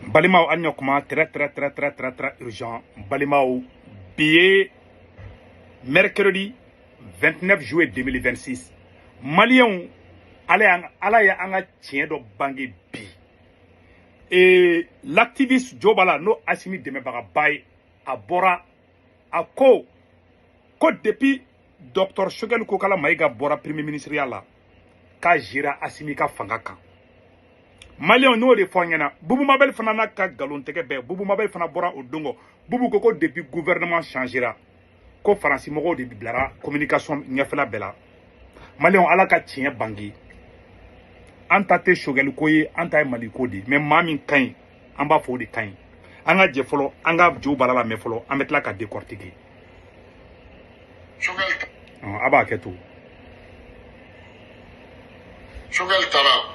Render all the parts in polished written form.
Balimaw, an ɲɔ très très très très très très urgent. Balimaw, bi ye mercredi 29 juillet 2026. Maliyɛnw, ala ye an ka tiɲɛ dɔ bange bi. Et l'activiste Jobala, n'o Assimi dɛmɛbagaba ye, a bɔra a ko ko depuis docteur Choguel Kokala Maïga bɔra premier ministre ya la, k'a jira Assimi ka fanga kan. Maliyɛnw, n'o de fɔ an ɲɛna. Bubu Mabel fana n'a ka nkalontigɛ bɛɛ, Bubu Mabel fana bɔra o don kɔ. Bubu ko ko depuis gouvernement changera, ko Faransi mɔgɔw de bilara communication ɲɛfɛla bɛɛ la. Maliyɛnw, ala ka tiɲɛ bange. An ta tɛ Choguel ko ye, an ta ye Mali ko de ye. Mais maa min ka ɲi, an b'a fɔ o de ka ɲi. An ka jɛ fɔlɔ, an ka jo bala lamɛn fɔlɔ, an bɛ tila ka décortiquer. Choguel. A b'a kɛ to. Choguel taara,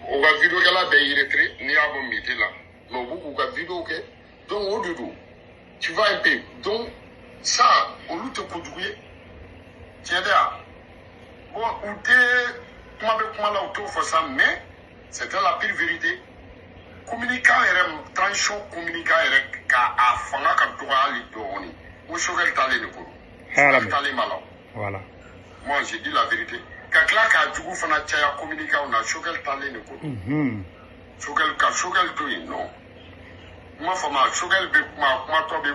o ka vidéo kɛla bɛɛ y'i retiré. N'i y'a bɔ mite la, mais u b'u k'u ka vidéo kɛ. Donc o de don, tu vois un peu. Donc ça, olu tɛ kojugu ye, tiɲɛ tɛ wa? Bon, u tɛ kuma bɛ kuma la, u t'o fɔ sa, mais c'était la pire vérité. Communicant yɛrɛ, transition communicant yɛrɛ, ka a fanga ka dɔgɔ hali dɔɔni, n ko Choguel talen de ko don. Choguel talen b'a la. Voilà. Moi, j'ai dit la vérité. Ka tila k'a jugu fana caya communicant na, Choguel talen de ko don. Choguel ka Choguel to yen non, n m'a faamu. Choguel bɛ kuma, kumatɔ bɛ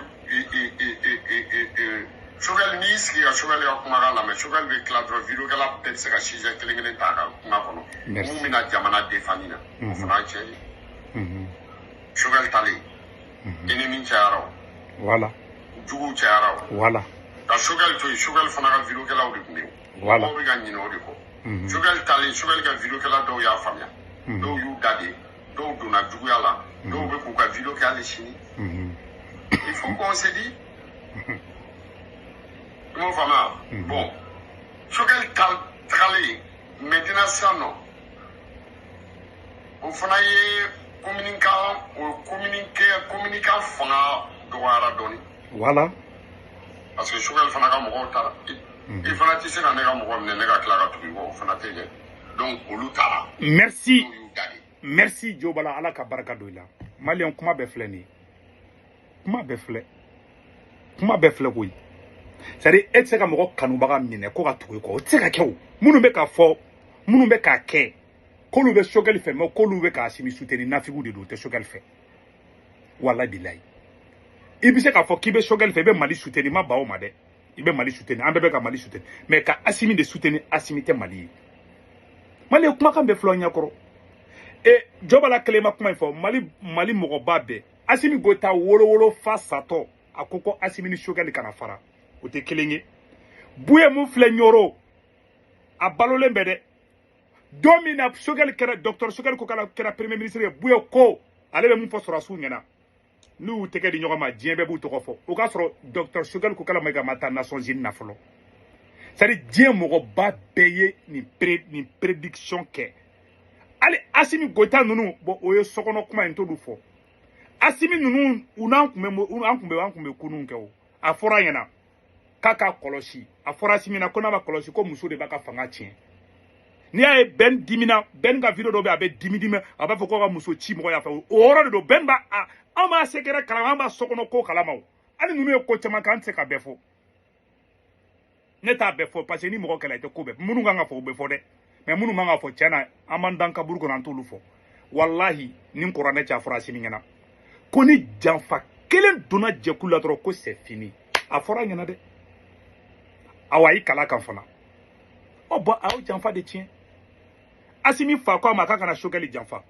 Choguel, n'i sigi ka Choguel ka kumakan lamɛn, Choguel bɛ tila dɔrɔn, vidéo kɛla bɛɛ bɛ se ka sujet kelen kelen ta a ka kuma kɔnɔ. Merci. Mun bɛna jamana défendre na, o fana ye tiɲɛ ye. Choguel talen, ennemi cayara o. Voilà. Juguw cayara o. Voilà. Ka Choguel to yen, Choguel fana ka vidéo kɛlaw de tun bɛ yen. Voilà. Mɔgɔw bɛ ka ɲinɛ o de kɔ. Choguel talen, Choguel ka vidéo kɛla dɔw y'a faamuya, dɔw y'u da de, dɔw donna juguya la, dɔw bɛ k'u ka vidéo kɛ hali sini. Il faut qu'on se dise, i m'o faamuya? Bon, Choguel tagalen maintenant sisan nɔ, o fana ye communicant, o communiqué, communicant fanga dɔgɔyara dɔɔni. Voilà. Parce que Choguel fana ka mɔgɔw taara. I fana tɛ se ka ne ka mɔgɔ minɛ, ne ka tila ka tugu i kɔ, o fana tɛ kɛ. Donc olu taara. Merci. Dɔw y'u da de. Merci Jobala, ala ka barika don i la. Maliyɛn, kuma bɛɛ filɛ nin ye, kuma bɛɛ filɛ, kuma bɛɛ filɛ koyi. C'est à dire, e tɛ se ka mɔgɔ kanubaga minɛ ko ka tugu i kɔ, o tɛ se ka kɛ o. Minnu bɛ k'a fɔ, minnu bɛ k'a kɛ k'olu bɛ Choguel fɛ, mais k'olu bɛ k'a Assimi soutenir, nafigiw de don, o tɛ Choguel fɛ. Walahi bilahi, i bɛ se k'a fɔ k'i bɛ Choguel fɛ, i bɛ Mali soutenir, i ma ban o ma dɛ. I bɛ Mali soutenir, an bɛɛ bɛ ka Mali soutenir, mais ka Assimi de soutenir, Assimi tɛ Mali ye. Mali ye kumakan bɛɛ filɛ aw ɲɛkɔrɔ. E Jɔbala kelen ma kuma in fɔ. Mali mɔgɔba bɛɛ, Assimi Goïta wolo fa satɔ, a ko ko Assimi ni Choguel kana fara, o tɛ kelen ye. Buye mun filɛ Ɲɔrɔ, a balolen bɛ dɛ. Don min na Choguel kɛra, docteur Choguel ko k'ala kɛra premier ministre ye, Buye ko ale bɛ mun fɔ sɔrɔdasiw ɲɛna? N'u y'u tɛgɛ di ɲɔgɔn ma, diɲɛ bɛɛ b'u tɔgɔ fɔ. O k'a sɔrɔ docteur Choguel Kokala Maïga ma taa Nations Unies na fɔlɔ. C'est à dire, diɲɛ mɔgɔba bɛɛ ye nin prédiction kɛ. Hali Assimi Goïta ninnu, bon, o ye sokɔnɔ kuma ye, n t'olu fɔ. Assimi ninnu, u n'an kun bɛ, an kun bɛ kunun kɛ o. A fɔra a ɲɛna k'a k'a kɔlɔsi, a fɔra Assimi na ko n'a ma kɔlɔsi, ko muso de b'a ka fanga tiɲɛ. N'i y'a ye Bɛn dimina, Bɛn ka vidéo dɔ bɛ yen, a bɛ dimi dimi, a b'a fɔ ko ka muso ci mɔgɔ y'a fɛ, o yɔrɔ de don. Bɛn b'a a, anw b'a secret kalama, an b'a sokɔnɔ ko kalama o. Hali ninnu ye ko caman kɛ, an tɛ se ka bɛɛ fɔ. Ne t'a bɛɛ fɔ parce que ni mɔgɔ kɛlɛ, i tɛ ko bɛɛ. Minnu kan ka fɔ, o bɛ fɔ dɛ, mais minnu man ka fɔ, tiɲɛ na, an b'an dan kaburu kɔnɔ, an t'olu fɔ. Walahi, ni n kɔrɔ ne cɛ, a fɔra Assimi ɲɛna ko ni janfa kelen donna jɛkulu la dɔrɔn, ko c'est fini. A fɔra a ɲɛna dɛ. Awa, a y'i kala kan fana. Ɔ bɔn, a y'o janfa de tiɲɛ. Assimi fa ko a ma k'a kana Choguel janfa.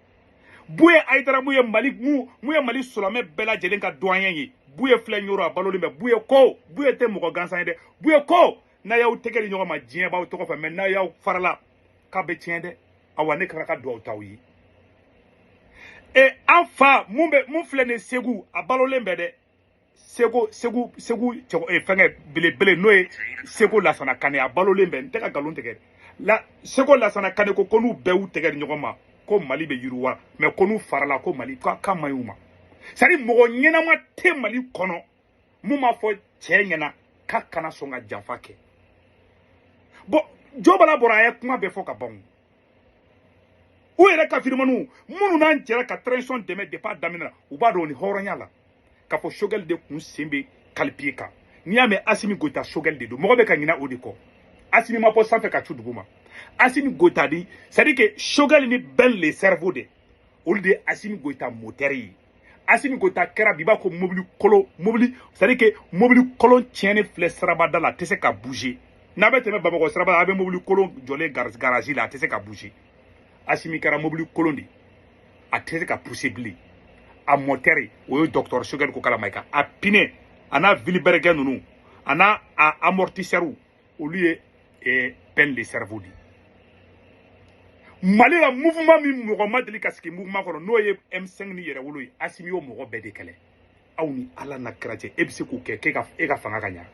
Buye Ayidara, mun ye Mali, mun ye Mali silamɛ bɛɛ lajɛlen ka doyen ye, Buye filɛ Ɲɔrɔ, a balolen bɛ. Buye ko, Buye tɛ mɔgɔ gansan ye dɛ. Buye ko n'a y'aw tɛgɛ di ɲɔgɔn ma, diɲɛ b'aw tɔgɔ fɛ, mais n'a y'aw farala, k'a bɛ tiɲɛ dɛ. Awa, ne kɛra ka duwawu t'aw ye. E an fa mun bɛ, mun filɛ nin ye Segu, a balolen bɛ dɛ. Segu cɛ fɛngɛ belebele, n'o ye Segu Lasana Kane, a balolen bɛ. N tɛ ka nkalon tigɛ la. Segu Lasana Kane ko ko n'u bɛɛ y'u tɛgɛ di ɲɔgɔn ma, ko Mali bɛ yiriwa, mais ko n'u farala, ko Mali k'a man ɲi u ma. C'est à dire, mɔgɔ ɲɛnama tɛ Mali kɔnɔ mun b'a fɔ cɛ ɲɛna k'a kana sɔn ka janfa kɛ. Bon, Jobala bɔra, a ye kuma bɛɛ fɔ ka ban. U yɛrɛ ka vidéomanw minnu n'an jɛra ka transition dɛmɛ depuis a daminɛ na, u b'a dɔn o ni hɔrɔnya la k'a fɔ Choguel de kun sen bɛ kalipiye kan. N'i y'a mɛn Assimi Goïta, Choguel de don. Mɔgɔ bɛ ka ɲinɛ o de kɔ. Assimi ma bɔ sanfɛ ka cu dugu ma. Assimi Goïta di, c'est à dire que Choguel ni Ben le cerveau de, olu de ye Assimi Goïta moteur ye. Assimi Goïta kɛra bi i b'a ko mobili kolo, mobili, c'est à dire que mobili kolon tiɲɛni filɛ sirabada la, a tɛ se ka bouger. N'a bɛ tɛmɛ Bamakɔ siraba la, a bɛ mobili kolon jɔlen garage la, a tɛ se ka bouger. Assimi kɛra mobili kolon de, a tɛ se ka pousser bilen. A moteur, o ye docteur Choguel Kokalla Maïga. A pneu a n'a vilebrequin ninnu, a n'a a amortisseur, olu ye Ben le cerveau de. Mali la, mouvement min mɔgɔ ma deli ka sigi mouvement kɔnɔ, n'o ye M5 ni Yɛrɛwolo ye, Assimi y'o mɔgɔ bɛɛ de kɛlɛ. Aw ni Ala na kira cɛ, e bɛ se k'o kɛ k'e ka e ka fanga ka ɲa?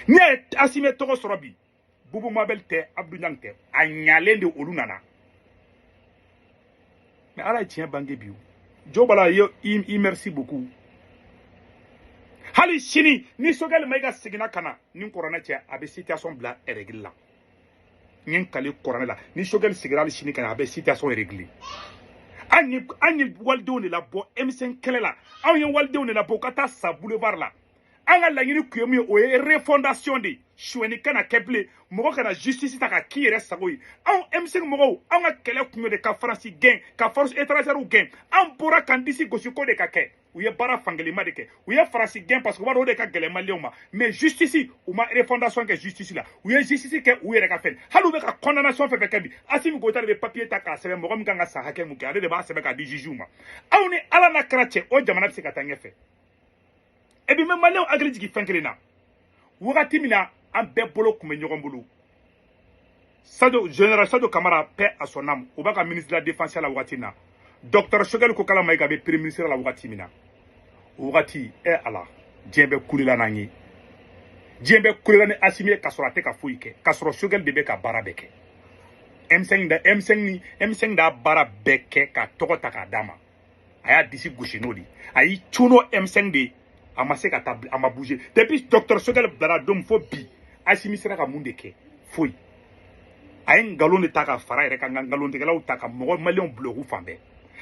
N'i y'a ye Assimi tɔgɔ sɔrɔ bi, Boubou Mabel tɛ, Abdou Niang tɛ, a ɲalen de olu nana. Mais Ala ye tiɲɛ bange bi. O jo bala ye i, merci beaucoup. Hali sini ni Choguel Maïga seginna ka na ni kuranɛ cɛ, a bɛ situation bila règle la. N ye n kale kuranɛ la, ni Choguel sigira hali sini ka na, a bɛ situation régler. An ye walidenw de labɔ M5 kɛlɛ la, anw ye walidenw de labɔ u ka taa sa boulevard la. An ka laɲini kun ye mun ye? O ye refondation de ye. Sonyɛni kana kɛ bilen, mɔgɔ kana justice ta ka k'i yɛrɛ sago ye. Anw M5 mɔgɔw, anw ka kɛlɛ kun ye de ka Faransi gɛn, ka force étrangère gɛn. An bɔra k'an disi gosi ko de ka kɛ. U ye baara fankelenma de kɛ. U ye Faransi gɛn parce que u b'a dɔn o de ka gɛlɛn Maliyɛnw ma. Mais justice, u ma refondation kɛ justice la, u ye justice kɛ u yɛrɛ ka fɛn. Hali u bɛ ka condamnation fɛn fɛn kɛ bi, Assimi Goïta de bɛ papier ta k'a sɛbɛn, mɔgɔ min kan ka san hakɛ mun kɛ, ale de b'a sɛbɛn k'a di juge ma. Aw ni Ala n'a kɛra cɛ, o jamana bɛ se ka taa ɲɛfɛ? Et puis n bɛ Maliyɛnw hakili jigin fɛn kelen na. Wagati min na an bɛɛ bolo tun bɛ ɲɔgɔn bolo, Sadio, général Sadio Kamara, paix à son âme, o b'a ka ministre de la défense la wagati min na, docteur Choguel Kokalla Maïga bɛ premier ministre la wagati min na, o wagati, ɛ Ala, diɲɛ bɛ kulela n'an ye, diɲɛ bɛ kulela ni Assimi ye, k'a sɔrɔ a tɛ ka foyi kɛ, k'a sɔrɔ Choguel de bɛ ka baara bɛɛ kɛ. M5 da, M5 ni M5 da baara bɛɛ kɛ ka tɔgɔ ta k'a d'a ma. A y'a disi gosi n'o de ye, a y'i cun M5 de ye. A ma se ka taa, a ma bouger. Depuis docteur Choguel bilara don min fo bi, Assimi sera ka mun de kɛ? Foyi. A ye nkalon de ta ka fara yɛrɛ kan, ka nkalontigɛlaw ta ka mɔgɔ Maliyɛnw bila u fan bɛɛ.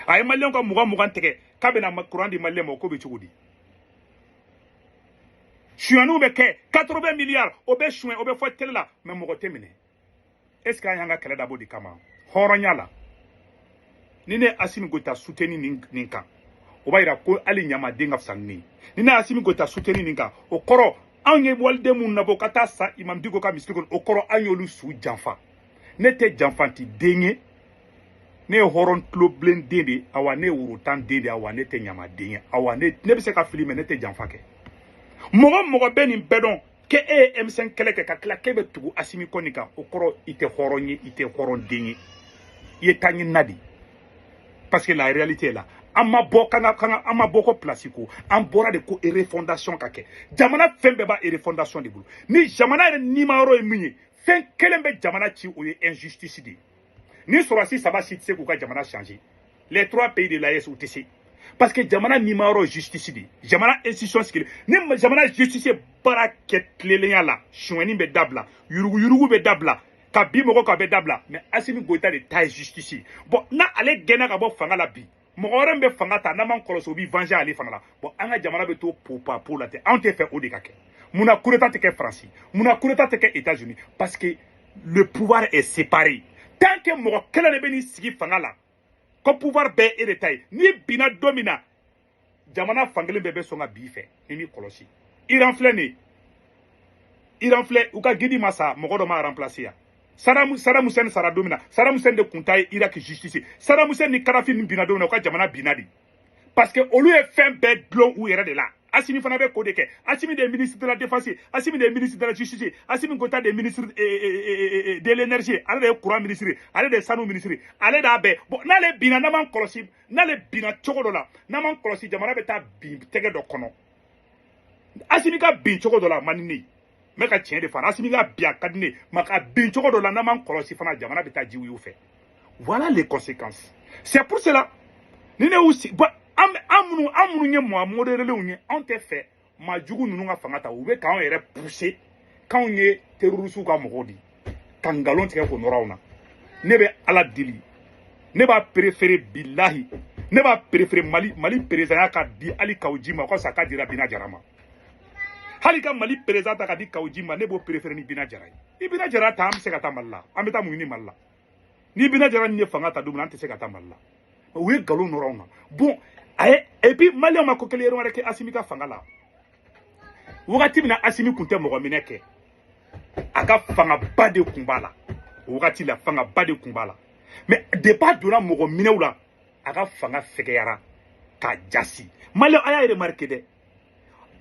A ye Maliyɛnw ka 20 20 tigɛ k'a bɛna courant di Maliyɛn ma, o ko bɛ cogo di? Sonyaniw bɛ kɛ 80 milliards, o bɛ suɲɛ, o bɛ fɔ télé la, mais mɔgɔ tɛ minɛ. Est ce que an y'an ka kɛlɛ dabɔ de kama hɔrɔnya la? Ni ne ye Assimi Goïta soutenir nin kan, o b'a yira ko hali ɲamaden ka fisa ni ne ye. Ni ne ye Assimi Goïta soutenir nin kan, o kɔrɔ anw ye waliden mun nabɔ ka taa sa Imam Dicko ka misiri kɔnɔ, o kɔrɔ an y'olu su janfa. Ne tɛ janfanti den ye, ne ye hɔrɔn tulobilen den de ye. Awa, ne ye worotan den de ye. Awa, ne tɛ ɲamaden ye. Awa, ne bɛ se ka fili, mais ne tɛ janfa kɛ. Mɔgɔ mɔgɔ bɛ nin bɛɛ dɔn k'e ye M5 kɛlɛ kɛ ka tila k'e bɛ tugu Assimi kɔ nin kan, o kɔrɔ i tɛ hɔrɔn ye, i tɛ hɔrɔn den ye, i ye taa ɲini na de. Parce que la réalité est là. An ma bɔ kan ka an ma bɔ ko place ko, an bɔra de ko refondation ka kɛ jamana. Fɛn bɛɛ b'a refondation de bolo. Ni jamana yɛrɛ nima yɔrɔ ye min ye, fɛn kelen bɛ jamana ci, o ye injustice de ye. Ni sɔrɔdasi saba si tɛ se k'u ka jamana changer, les trois pays de l'AES, u tɛ se, parce que jamana nima yɔrɔ ye justice de ye. Jamana institution sigilen, ni jamana justice ye baara kɛ tilennenya la, sonyɛni bɛ dabila, yuruguyurugu bɛ dabila, ka bi mɔgɔ kan bɛ dabila. Mais Assimi Goïta de ta ye justice ye. Bon, n'a ale gɛnna ka bɔ fanga la bi, mɔgɔ wɛrɛ min bɛ fanga ta, n'an m'an kɔlɔsi, o b'i venger ale fana la. Bon, an ka jamana bɛ to po la ten. Anw tɛ fɛ o de ka kɛ. Munna coup d'état tɛ kɛ Faransi? Munna coup d'état tɛ kɛ États-Unis? Parce que le pouvoir est séparé. Tant que mɔgɔ kelen de bɛ n'i sigi fanga la ko pouvoir bɛɛ e de ta ye, n'i binna don min na, jamana fankelen bɛɛ bɛ sɔn ka bin i fɛ n'i m'i kɔlɔsi. Iran filɛ nin ye, Iran filɛ, u ka guide ma sa, mɔgɔ dɔ ma remplacer yan. Saddam Hussein sara don min na, Saddam Hussein de tun ta ye Irak justice. Saddam Hussein ni Kadhafi min binna don min na, u ka jamana binna de, parce que olu ye fɛn bɛɛ dulon u yɛrɛ de la. Assimi fana bɛ k'o de kɛ. Assimi de ye ministre de la défense ye, Assimi de ye ministre de la justice ye, Assimi Goïta de ye ministre de l'énergie, ale de ye courant ministre ye, ale de ye sanu ministre ye, ale de y'a bɛɛ. Bon, n'ale binna, n'an m'an kɔlɔsi, n'ale binna cogo dɔ la, n'an m'an kɔlɔsi, jamana bɛ taa bin tɛgɛ dɔ kɔnɔ. Assimi ka bin cogo dɔ la, a man di ne ye. N bɛ ka tiɲɛ de fɔ. Assimi ka bin, a ka di ne ye, mais ka bin cogo dɔ la, n'an m'an kɔlɔsi fana, jamana bɛ taa jiw fɛ. Voilà les conséquences. C'est pour cela ni ne y'u si bon, an minnu ye maa modérélenw ye, anw tɛ fɛ maa jugu ninnu ka fanga ta. U bɛ k'anw yɛrɛ pousser k'anw ye terroristes ka mɔgɔw de ye, ka nkalon tigɛ k'o nɔrɔ anw na. Ne bɛ Ala deli. Ne b'a préféré, bilahi, ne b'a préféré Mali président ka di hali Kaou Djim ma, o ka fisa k'a dira Bina Jara ma. Hali ka Mali président ta ka di Kaou Djim ma, ne b'o préféré ni Bina Jara ye. I Bina Jara ta, an bɛ se ka taa Mali la? An bɛ taa mun ɲini Mali la? Ni Bina Jara ni ye fanga ta don min na, an tɛ se ka taa Mali la. U ye nkalon nɔrɔ anw na. Bon, a ye, et puis Maliyɛnw ma ko kelen wɛrɛ kɛ Asimi ka fanga la. Wagati min na Asimi kun tɛ mɔgɔ minɛ kɛ, a ka fangaba de kun b'a la o wagati la, fangaba de kun b'a la. Mais depuis a donna mɔgɔ minɛw la, a ka fanga fɛgɛyara k'a jasi. Maliyɛn, a y'a remarqué dɛ,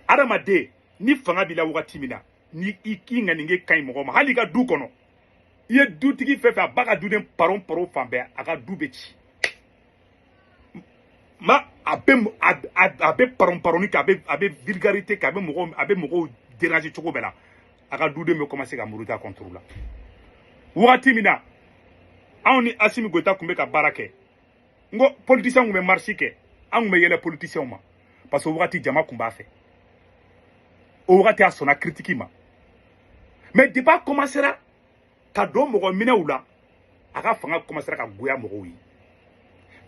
adamaden ni fanga b'i la wagati min na, ni i k'i ŋaninge ka ɲi mɔgɔ ma, hali i ka du kɔnɔ, i ye dutigi fɛn fɛn, a ba ka duden paron paron fan bɛɛ, a ka du bɛ ci. Ma a bɛ a bɛ paron paronni kɛ, a bɛ vulgarité kɛ, a bɛ mɔgɔw déranger cogo bɛɛ la, a ka duden bɛ commencer ka muruti a contre la. Wagati min na anw ni Asimi Goïta tun bɛ ka baara kɛ, n ko politicien tun bɛ marche kɛ, an tun bɛ yɛlɛ politicien ma, parce que o wagati jama tun b'a fɛ. O wagati a sɔnna critique ma. Mais depuis a commencera ka don mɔgɔ minɛw la, a ka fanga commencera ka goya mɔgɔw ye.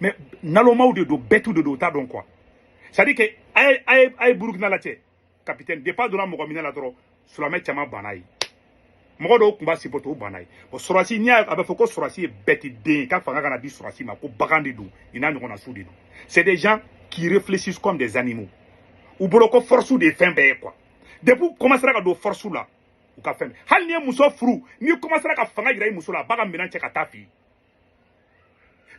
Mais nalomaw de don, bɛɛtu de don, u t'a dɔn quoi. C'est à dire que a ye Burukina lajɛ, capitaine, depuis a donna mɔgɔ minɛ la dɔrɔn, silamɛ caman banna ye, mɔgɔ dɔw tun b'a supporter, o banna ye. Bon, sɔrɔsi, n'i y'a a bɛ fɔ ko sɔrɔsi ye bɛti den ye, ka fanga kana di sɔrɔsi ma, ko bagan de don, nin n'a ɲɔgɔnna su de don. C'est des gens qui réfléchissent comme des animaux. U bolo ko force de ye fɛn bɛɛ ye quoi. Depuis u commencera ka don force la, u ka fɛn bɛɛ, hali n'i ye muso furu, n'i commencera ka fanga yira i muso la, a b'a ka minɛn cɛ ka taa f'i ye.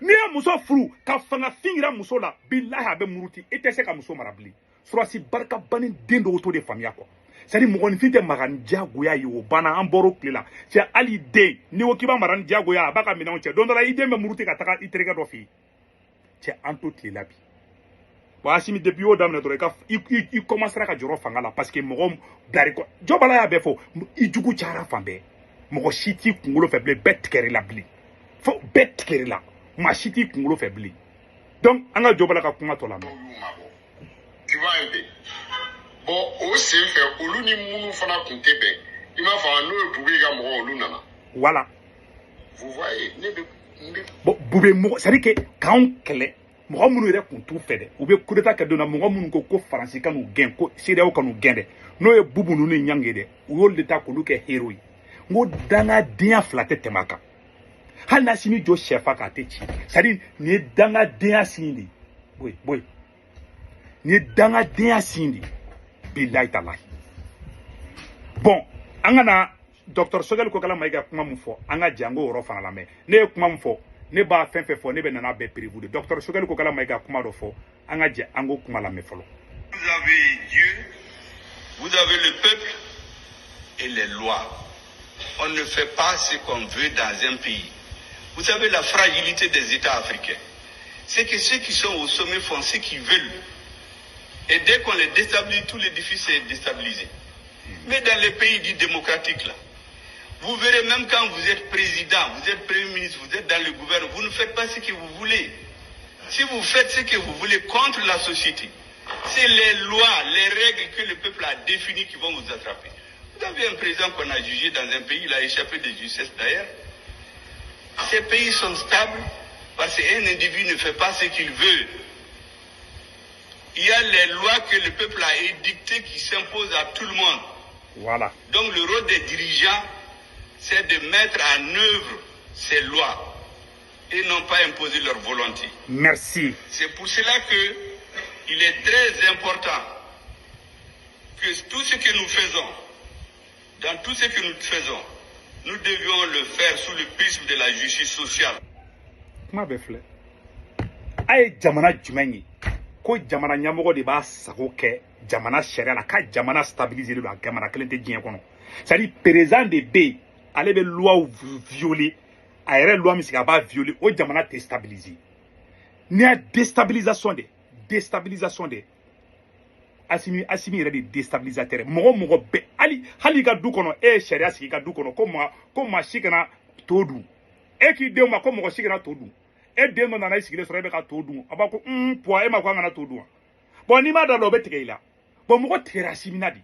N'i ye muso furu ka fanga fin yira muso la, bilahi, a bɛ muruti, i tɛ se ka muso mara bilen. Sɔrɔsi barika banni den dɔw t'o de faamuya quoi. C'est à dire mɔgɔninfin tɛ maga ni diyagoya ye, o banna, an bɔr'o tile la. Cɛ, hali den, n'i ko k'i b'a mara ni diyagoya, a b'a ka minɛnw cɛ. Don dɔ la, i den bɛ muruti ka taga i terikɛ dɔ fɛ yen. Cɛ, an t'o tile la bi. Bon, Asimi, depuis y'o daminɛ dɔrɔn, i ka i commencera ka jɔrɔ fanga la, parce que mɔgɔ bilari kɔ jɔbala y'a bɛɛ fɔ, i jugu cayara fan bɛɛ, mɔgɔ si t'i kunkolo fɛ bilen, bɛɛ tigɛr'i la bilen, fo bɛɛ tigɛr'i la, maa si t'i kunkolo fɛ bilen. Donc an ka jɔbala ka kuma tɔ lamɛn. Y'u mabɔ, tu vois un peu. Bon, o sen fɛ, olu ni minnu fana tun tɛ bɛn, i m'a faamu, n'o ye Bube ka mɔgɔw, olu nana. Voilà. Vous voyez, ne bɛ n bɛ Bon, Bube mɔgɔ, c'est à dire que k'anw kɛlɛ, mɔgɔ minnu yɛrɛ kun t'u fɛ dɛ, u bɛ coup d'état kɛ don na, mɔgɔ minnu ko ko Faransi ka n'u gɛn, ko CEDEAO ka n'u gɛn dɛ, n'o ye Bubu ninnu ni Ɲange dɛ, u y'olu de ta k'olu kɛ héros ye. N ko dangadenya fila tɛ tɛmɛ a kan. Hali n'a sini jɔ sɛfa k'a tɛ ci, c'est à dire nin ye dangadenya signe de ye. Boyi boyi, nin ye dangadenya signe de ye, bilahi talahi. Bon, an ka na docteur Choguel Kokalla Maïga kuma mun fɔ, an ka jɛ an k'o yɔrɔ fana lamɛn. Ne ye kuma mun fɔ, ne b'a fɛn fɛn fɔ, ne bɛ nana bɛɛ prévu de. Docteur Choguel Kokalla Maïga kuma dɔ fɔ, an ka jɛ an k'o kuma lamɛn fɔlɔ. Vous avez Dieu, vous avez le peuple et les lois. On ne fait pas ce qu'on veut dans un pays. Vous savez, la fragilité des États africains, c'est que ceux qui sont au sommet font ce qu'ils veulent. Et dès qu'on les déstabilise, tout l'édifice est déstabilisé. Mais dans les pays dits démocratiques, là, vous verrez, même quand vous êtes président, vous êtes premier ministre, vous êtes dans le gouvernement, vous ne faites pas ce que vous voulez. Si vous faites ce que vous voulez contre la société, c'est les lois, les règles que le peuple a définies qui vont vous attraper. Vous avez un président qu'on a jugé dans un pays, il a échappé de justesse d'ailleurs. Ces pays sont stables parce qu'un individu ne fait pas ce qu'il veut. Il y a les lois que le peuple a édictées qui s'imposent à tout le monde. Voilà. Donc le rôle des dirigeants, c'est de mettre en œuvre ces lois et non pas imposer leur volonté. Merci. C'est pour cela que il est très important que tout ce que nous faisons, dans tout ce que nous faisons, nous devions le faire sous le prisme de la justice sociale. Kuma bɛɛ filɛ. A ye jamana jumɛn ye ko jamana ɲɛmɔgɔ de b'a sago kɛ jamana sariya la, ka jamana stabiliser don? A jamana kelen tɛ diɲɛ kɔnɔ. C'est à dire président de bɛ yen, ale bɛ loi violer, a yɛrɛ loi min sigi, a b'a violer, o jamana tɛ stabiliser. N'i y'a déstabilisation de déstabilisation de Asimi, Asimi yɛrɛ de déstabilisateur. Mɔgɔ mɔgɔ bɛɛ, hali i ka du kɔnɔ, e ye sariya sigi i ka du kɔnɔ ko maa si kana to dun, e k'i denw ma ko mɔgɔ si kana to dun, e den dɔ nana i sigilen sɔrɔ e bɛ ka to dun, a b'a ko un puwa, e ma ko an kana to dun wa? Bon, n'i m'a da dɔn, o bɛ tigɛ i la. Bon, mɔgɔ tigɛra Asimi na de.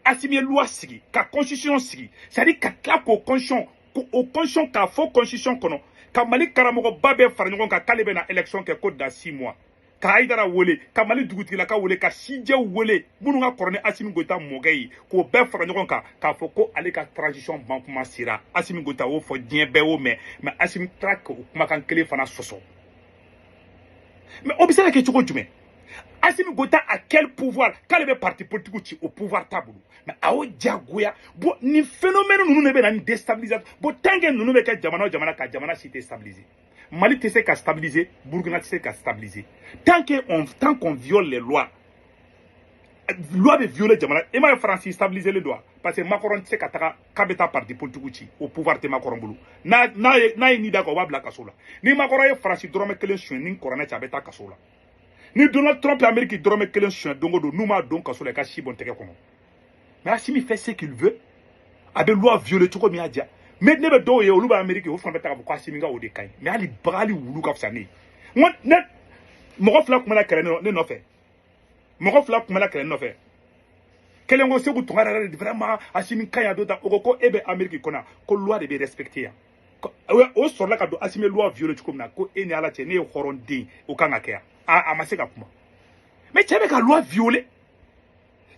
Asimi ye loi sigi, ka constitution sigi, c'est à dire ka tila k'o constitution k'a fɔ constitution kɔnɔ. Ka Mali karamɔgɔba bɛɛ fara ɲɔgɔn kan k'ale bɛna élection kɛ ko dans 6 mois. Ka Hayidara wele, ka Mali dugutigilaka wele, ka sijɛw wele minnu ka kɔrɔ ni Assimi Goïta mɔkɛ ye, k'o bɛɛ fara ɲɔgɔn kan k'a fɔ ko ale ka transition ban kuma sera. Assimi Goïta y'o fɔ, diɲɛ bɛɛ y'o mɛn, mais Assimi taara k'o kumakan kelen fana sɔsɔ. Mais o bɛ se ka kɛ cogo jumɛn? Assimi Goïta a quel pouvoir k'ale bɛ parti politique ci? O pouvoir t'a bolo, mais a y'o diyagoya. Bon, nin phénomène ninnu de bɛ na ni déstabilisation. Bon, tant que ninnu bɛ kɛ jamana o jamana ka jamana si tɛ stabiliser. Mali tɛ se ka stabiliser, Burkina tɛ se ka stabiliser. Tant qu'on viole les lois, loi bɛ violer jamana. I m'a ye Faransi stabiliser len don wa? Parce que Macron tɛ se ka taga k'a bɛ taa parti politique ci, o pouvoir tɛ Macron bolo. N'a ye nin da kan, o b'a bila kaso la. Ni Macron ye Faransi dɔrɔmɛ kelen suɲɛ ni kuranɛ cɛ, a bɛ taa kaso la. Ni Donald Trump ye Amérique dɔrɔmɛ kelen suɲɛ don o don, n'u m'a don kaso la, i ka si bɔn tɛgɛ kɔnɔ. Mais Assimi fait ce qu'il veut, a bɛ loi violer cogo min y'a diya. Mais ne bɛ dɔw ye, olu bɛ Amérique, o fana bɛ taa k'a fɔ ko Assimi ka o de ka ɲi. Mais hali bagan, hali wulu ka fisa ne ye. N ko ne mɔgɔ fila tun bɛ na kɛlɛ ne nɔfɛ, mɔgɔ fila tun bɛ na kɛlɛ ne nɔfɛ. Kelen ko Segu Tunkara yɛrɛ de vraiment Assimi ka ɲi a don ta. O ko ko e bɛ Amérique kɔnɔ, ko loi de bɛ respecter yan. O sɔrɔla ka don Assimi loi violer cogo min na, ko e ni Ala cɛ, ne ye hɔrɔnden, o kan ka kɛ yan. A ma se ka kuma, mais cɛ bɛ ka loi violer.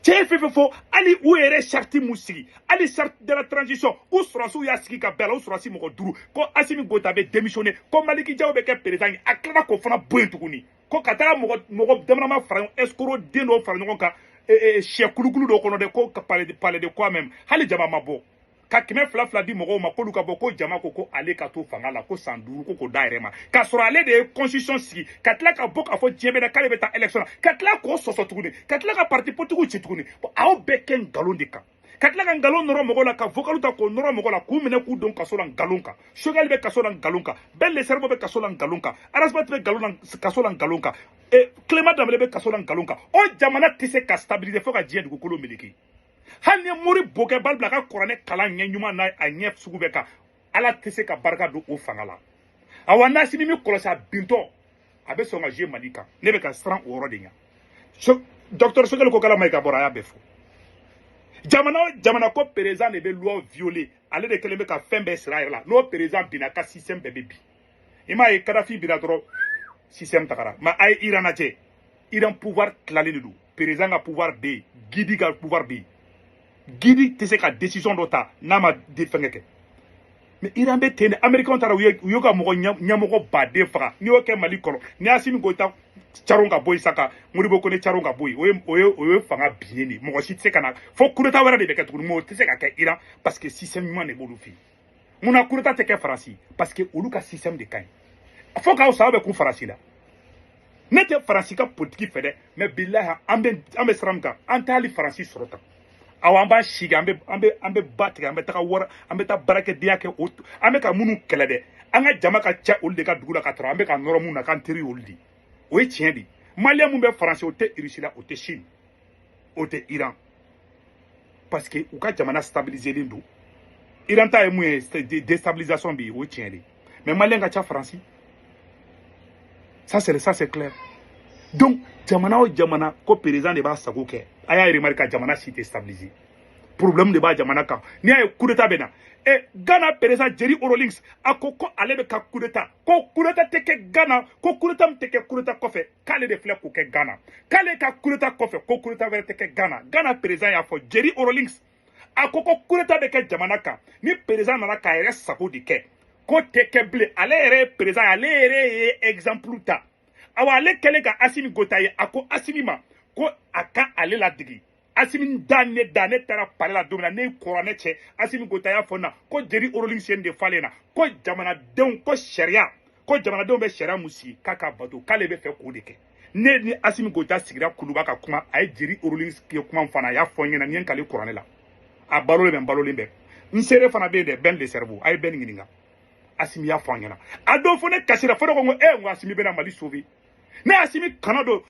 Cɛ ye fɛn fɛn fɔ, hali u yɛrɛ charte mun sigi, hali charte de la transition, u sɔrɔsiw y'a sigi ka bɛn a la, u sɔrɔsi mɔgɔ 5 ko Assimi Goïta bɛ démissionner, ko Maliki Jaw bɛ kɛ président ye. A tilala k'o fana bɔ yen tuguni, ko ka taga mɔgɔ damadama fara ɲɔgɔn, escroc den dɔw fara ɲɔgɔn kan sɛ kulukulu dɔw kɔnɔ dɛ, ko ka parler de quoi même. Hali jama ma bɔ ka kɛmɛ fila fila di mɔgɔw ma k'olu ka bɔ ko jama ko ko ale ka to fanga la ko san 5, ko k'o da yɛrɛ ma, k'a sɔrɔ ale de ye constitution sigi, ka tila ka bɔ k'a fɔ diɲɛ bɛɛ na k'ale bɛ taa élection na, ka tila k'o sɔsɔ tuguni, ka tila ka parti politique ci tuguni. Bon, aw bɛɛ kɛ nkalon de kan, ka tila ka nkalon nɔrɔ mɔgɔw la, ka vocal ta k'o nɔrɔ mɔgɔw la, k'u minɛ k'u don kaso la nkalon kan. Choguel bɛ kaso la nkalon kan, Ben le Cerveau bɛ kaso la nkalon kan, Ras Bath bɛ nkalon na kaso la nkalon kan, Clément Dembélé bɛ kaso la nkalon kan. O jamana tɛ se ka stabiliser fo ka diɲɛ dugukolo meleke. Hali ni ye mori bokɛ bali bila a ka kuranɛ kalan ɲɛ ɲuman n'a a ɲɛ sugu bɛɛ kan, Ala tɛ se ka barika don o fanga la. Awa, n'Assimi min kɔlɔsi a bintɔ, a bɛ sɔn ka jouer Mali kan. Ne bɛ ka siran o yɔrɔ de ɲɛ. Docteur Choguel Kokalla Maïga bɔra, a y'a bɛɛ fɔ. Jamana o jamana ko président de bɛ loi violer, ale de kɛlen bɛ ka fɛn bɛɛ sira a yɛrɛ la. N'o président binna, ka système bɛɛ bɛ bin. I m'a ye Kadafi binna dɔrɔn, système tagara. Mais a ye Iran lajɛ, Iran pouvoir tilalen de don. Président ka pouvoir bɛ yen, guide ka pouvoir bɛ yen. Guide tɛ se ka décision dɔ ta n'a ma de fɛnkɛ kɛ. Mais Iran bɛ ten de. Américain taara, u y'u ka mɔgɔ ɲɛmɔgɔ baden faga. N'i y'o kɛ Mali kɔnɔ, ni Assimi Goïta caron ka bɔ yen sa, ka Modibo Kone caron ka bɔ yen, o ye fanga binnen de ye. Mɔgɔ si tɛ se ka na fo coup d'état wɛrɛ de bɛ kɛ tuguni. Mais o tɛ se ka kɛ Iran, parce que système ɲuman de b'olu fɛ yen. Munna coup d'état tɛ kɛ Faransi? Parce que olu ka système de ka ɲi. Fo k'aw sa, aw bɛ kun Faransi la. Ne tɛ Faransi ka politique fɛ dɛ, mais bilahi, an bɛ sira min kan, an tɛ hali Faransi sɔrɔ tan. Awɔ, an b'an sigi, an bɛ ba tigɛ, an bɛ taga wari, an bɛ taa baarakɛdenya kɛ. O an bɛ ka minnu kɛlɛ dɛ, an ka jama ka ca olu de ka dugu la ka tɔrɔ, an bɛ ka nɔrɔ mun na k'an teri olu de. O ye tiɲɛ de ye. Malien mun bɛ Faransi, o tɛ Russie la, o tɛ Chine, o tɛ Iran, parce que u ka jamana stabiliser don. Iran ta ye mun ye? Déstabilisation bɛ yen, o ye tiɲɛ de ye. Mais malien ka ca Faransi, ça c'est clair. Donc jamana o jamana ko président de b'a sago kɛ, a y'a remarqué ka jamana si tɛ stabiliser, problème de b'a jamana kan. N'i y'a ye coup d'état bɛ na, Ghana président Jerry Rawlings a ko ko ale bɛ ka coup d'état, ko coup d'état tɛ kɛ Ghana, ko coup d'état min tɛ kɛ coup d'état kɔfɛ, k'ale de filɛ k'o kɛ Ghana, k'ale ka coup d'état kɔfɛ, ko coup d'état wɛrɛ tɛ kɛ Ghana. Ghana président y'a fɔ, Jerry Rawlings a ko ko coup d'état bɛ kɛ jamana kan ni président nana k'a yɛrɛ sago de kɛ, ko tɛ kɛ bilen. Ale yɛrɛ ye président, ale yɛrɛ ye exemple ta. Awa, ale kɛlen ka Assimi Goïta ye, a ko Assimi ma ko a ka ale ladege. Assimi da ne da ne taara palais la don min na, ne ye kuranɛ cɛ. Assimi Goïta y'a fɔ n na ko Jerry Rawlings ye nin de falen na, ko jamanadenw ko sariya, ko jamanadenw bɛ sariya mun sigi k'a ka bato, k'ale bɛ fɛ k'o de kɛ. Ne ni Assimi Goïta sigira Kuluba ka kuma, a ye Jerry Rawlings ye kuma fana, a y'a fɔ n ɲɛna, n ye n kali kuranɛ la, a balolen bɛ, n balolen bɛ. N seere fana bɛ yen dɛ, Ben le Cerveau, a ye Ben ɲininka. Assimi y'a fɔ an ɲɛna a don, fo ne kasira, fo ne ko n ko n ko Assimi bɛna Mali sauver. Ne Assimi kana don.